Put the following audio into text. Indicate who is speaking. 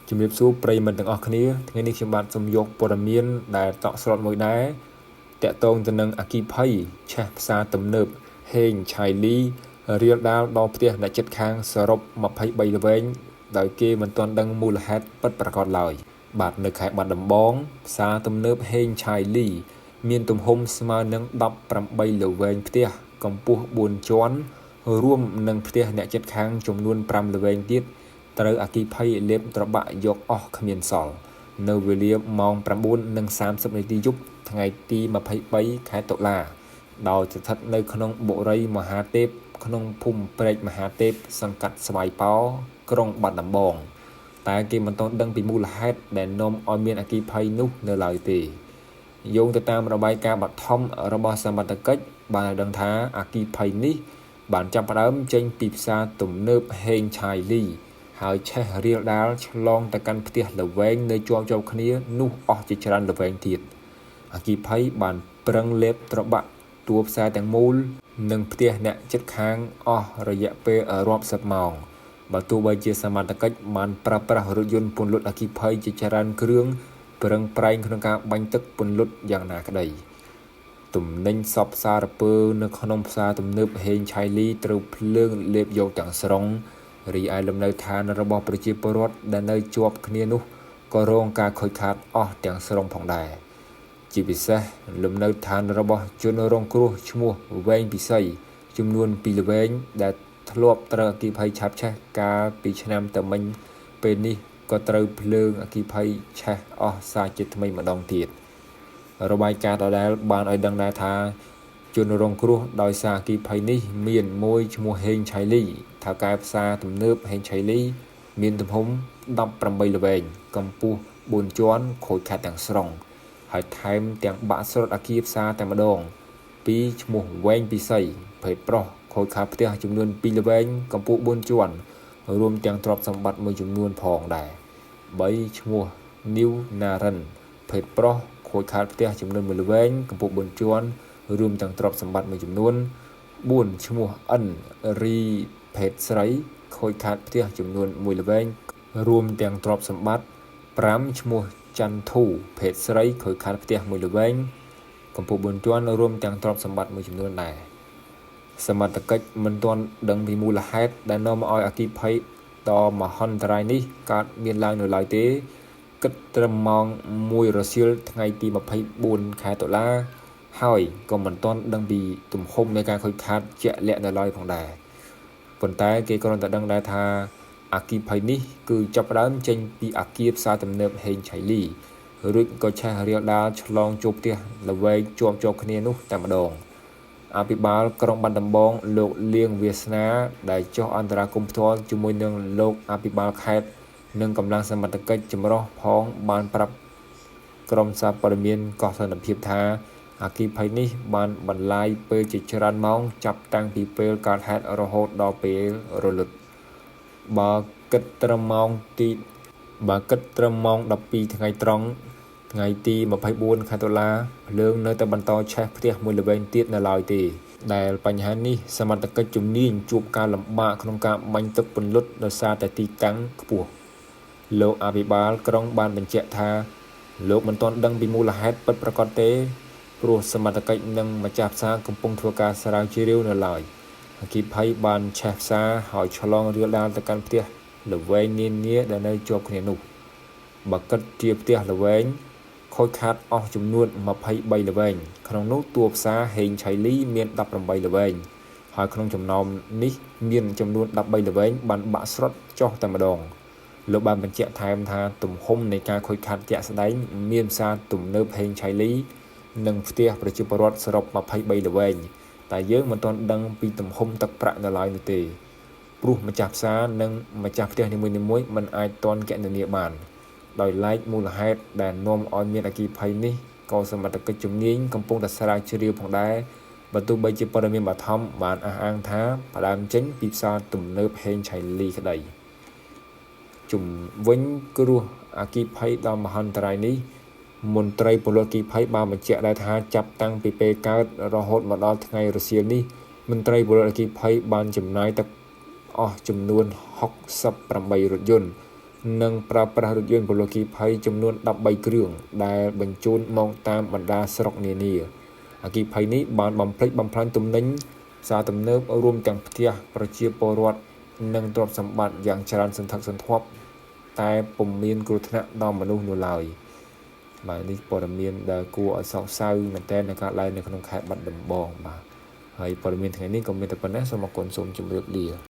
Speaker 1: ជំរាបសួរប្រិយមិត្តទាំងអស់គ្នាថ្ងៃនេះខ្ញុំបាទសូមយកព័ត៌មានដែលតក់ស្លុតមួយដែរតាក់ទងទៅនឹងអគិភ័យឆេះផ្សារទំនើបហេងឆៃលីរាលដាលដល់ផ្ទះអ្នកជិតខាងសរុប23ល្វែងដោយគេមិនទាន់ដឹងមូលហេតុពិតប្រាកដឡើយបាទនៅខេត្តបាត់ដំបងផ្សារទំនើបហេងឆៃលីមានទំហំស្មើនឹង18ល្វែងផ្ទះកម្ពស់4ជាន់រួមនឹងផ្ទះអ្នកជិតខាងចំនួន5ល្វែងទៀតត្រូវអគិភ័យលេបត្របាក់យកអស់គ្មានសល់នៅវេលាម៉ោង9:30នាទីយប់ថ្ងៃទី23ខែតុលាដោយស្ថិតនៅក្នុងបុរីមហាទេពក្នុងភូមិព្រែកមហាទេពសង្កាត់ស្វាយប៉ោក្រុងបាត់ដំបងតែគេមិនទាន់ដឹងពីមូលហេតុដែលនាំឲ្យមានអគិភ័យនោះនៅឡើយទេយោងទៅតាមរបាយការណ៍បឋមរបស់សមត្ថកិច្ចបានឲ្យដឹងថាអគិភ័យនេះបានចាប់ផ្ដើមចេញពីផ្សារទំនើបហេងឆាយលីហើយឆេះរាលដាលឆ្លងទៅកាន់ផ្ទះល្វែងនៅជាប់ៗគ្នានោះអស់ជាច្រើនល្វែងទៀតអគិភ័យបានប្រឹងលេបត្របាក់តួផ្សារទាំងមូលនិងផ្ទះអ្នកជិតខាងអស់រយៈពេលរាប់សិបម៉ោងបើទោះបីជាសមត្ថកិច្ចបានប្រើប្រាស់រថយន្តពន្លត់អគ្គិភ័យជាច្រើនគ្រឿងប្រឹងប្រែងក្នុងការបាញ់ទឹកពន្លត់យ៉ាងណាក្តីទំនិញសពសារពើនៅក្នុងផ្សារទំនើបហេងឆៃលីត្រូវភ្លើងលេបយកទាំងស្រុងរីឯលំនៅឋានរបស់ប្រជាពលរដ្ឋដែលនៅជាប់គ្នានោះក៏រងការខូចខាតអស់ទាំងស្រុងផងដែរជាពិសេសលំនៅឋានរបស់ជនរងគ្រោះឈ្មោះវែងពិសីចំនួន2ល្វែងដែលធ្លាប់ត្រូវអគ្គិភ័យឆាបឆេះកាលពីឆ្នាំតមិញពេលនេះក៏ត្រូវភ្លើងអគ្គិភ័យឆេះអស់សាជាថ្មីម្ដងទៀតរបាយការណ៍ដដែលបានឲ្យដឹងដែរថាជនរងគ្រោះដោយសារអគ្គិភ័យនេះមានមួយឈ្មោះហេងឆៃលីថៅកែផ្សារទំនើបហេងឆៃលីមានទំហំ18ល្វែងកម្ពស់4ជាន់ខូចខាតទាំងស្រុងហើយថែមទាំងបាក់ស្រុតអគារផ្សារតែម្ដងពីរឈ្មោះវែងពិសីភេទប្រុសខូចខាតផ្ទះចំនួន2ល្វែងកម្ពស់4ជាន់រួមទាំងទ្រព្យសម្បត្តិមួយចំនួនផងដែរ3ឈ្មោះនីវណារិនភេទប្រុសខូចខាតផ្ទះចំនួន1ល្វែងកម្ពស់4ជាន់រួមទាំងទ្រព្យសម្បត្តិមួយចំនួន4ឈ្មោះអិនរីភេទស្រីខូចខាតផ្ទះចំនួន1ល្វែងរួមទាំងទ្រព្យសម្បត្តិ5ឈ្មោះច័ន្ទធូភេទស្រីខូចខាតផ្ទះមួយល្វែងកម្ពស់4ជាន់រួមទាំងទ្រព្យសម្បត្តិមួយចំនួនដែរសមត្ថកិច្ចមិនទាន់ដឹងពីមូលហេតុដែលនាំឲ្យអគ្គិភ័យដ៏មហន្តរាយនេះកើតមានឡើងនៅឡើយទេគិតត្រឹមម៉ោង1រសៀលថ្ងៃទី24ខែតុលាហើយក៏មិនទាន់ដឹងពីទំហំនៃការខូចខាតជាក់លាក់នៅឡើយផងដែរប៉ុន្តែគេគ្រាន់តែដឹងដែរថាអគ្គិភ័យនេះគឺចាប់ផ្ដើមចេញពីអគារផ្សារទំនើបហេងឆៃលីរួចក៏ឆេះរាលដាលឆ្លងចូលផ្ទះល្វែងជាប់ៗគ្នានោះតែម្ដងអភិបាលក្រុងបាត់ដំបងលោកលៀងវាសនាដែលចុះអន្តរាគមន៍ផ្ទាល់ជាមួយនឹងលោកអភិបាលខេត្តនិងកម្លាំងសមត្ថកិច្ចចម្រុះផងបានប្រាប់ក្រុមសារព័ត៌មានកោះសន្តិភាពថាអគ្គិភ័យនេះបានបន្លាយពេលជាច្រើនម៉ោងចាប់តាំងពីពេលកើតហេតុរហូតដល់ពេលរលត់បើគិតត្រឹមម៉ោង12ថ្ងៃត្រង់ថ្ងៃទី24ខែតុលាភ្លើងនៅតែបន្តឆេះផ្ទះមួយល្វែងទៀតនៅឡើយទេដែលបញ្ហានេះសមត្ថកិច្ចជំនាញជួបការលំបាកក្នុងការបាញ់ទឹកពន្លត់ដោយសារតែទីតាំងខ្ពស់លោកអភិបាលក្រុងបានបញ្ជាក់ថាលោកមិនទាន់ដឹងពីមូលហេតុពិតប្រាកដទេព្រោះសមត្ថកិច្ចនិងម្ចាស់ផ្សារកំពុងធ្វើការស្រាវជ្រាវនៅឡើយអគ្គិភ័យបានឆេះផ្សារហើយឆ្លងរាលដាលទៅកាន់ផ្ទះល្វែងនានាដែលនៅជាប់គ្នានោះបើគិតជាផ្ទះល្វែងខូចខាតអស់ចំនួន23ល្វែងក្នុងនោះតួផ្សារហេងឆៃលីមាន18ល្វែងហើយក្នុងចំណោមនេះមានចំនួន13ល្វែងបានបាក់ស្រុតចុះតែម្ដងលោកបានបញ្ជាក់ថែមថាទំហំនៃការខូចខាតជាក់ស្ដែងមានផ្សារទំនើបហេងឆៃលីនិងផ្ទះប្រជាពលរដ្ឋសរុប23ល្វែងតែយើងមិនទាន់ដឹងពីទំហំទឹកប្រាក់នៅឡើយនោះទេព្រោះម្ចាស់ផ្សារនិងម្ចាស់ផ្ទះនីមួយៗមិនអាចទាន់គណនាបានដោយឡែកមូលហេតុដែលនាំឲ្យមានអគ្គិភ័យនេះក៏សមត្ថកិច្ចជំនាញកំពុងតែស្រាវជ្រាវផងដែរបើទោះបីជាព័ត៌មានបឋមបានអះអាងថាផ្ដើមចេញពីផ្សារទំនើបហេងឆៃលីក្តីជំវិញគ្រោះអគ្គិភ័យដ៏មហន្តរាយនេះមន្ត្រីពលរដ្ឋអគ្គិភ័យបានបញ្ជាក់ដែរថាចាប់តាំងពីពេលកើតរហូតមកដល់ថ្ងៃរសៀលនេះមន្ត្រីពលរដ្ឋអគ្គិភ័យបានចំណាយទឹកអស់ចំនួន68រថយន្ត និងប្រើប្រាស់រថយន្តពលគីភ័យចំនួន13គ្រឿងដែលបញ្ជូនមកតាមបណ្ដាស្រុកនានាអគិភ័យនេះបានបំផ្លិចបំផ្លាញទំនិញផ្សារទំនើបរួមទាំងផ្ទះប្រជាពលរដ្ឋនិងទ្រព្យសម្បត្តិយ៉ាងច្រើនសន្ធឹកសន្ធាប់តែពុំមានគ្រោះថ្នាក់ដល់មនុស្សនោះឡើយបាទនេះព័ត៌មានដែលគួរឲ្យសោកសៅមែនទែននៅកើតឡើងនៅក្នុងខេត្តបាត់ដំបងបាទហើយព័ត៌មានថ្ងៃនេះក៏មានតែប៉ុណ្ណេះសូមអរគុណសូមជម្រាបលា។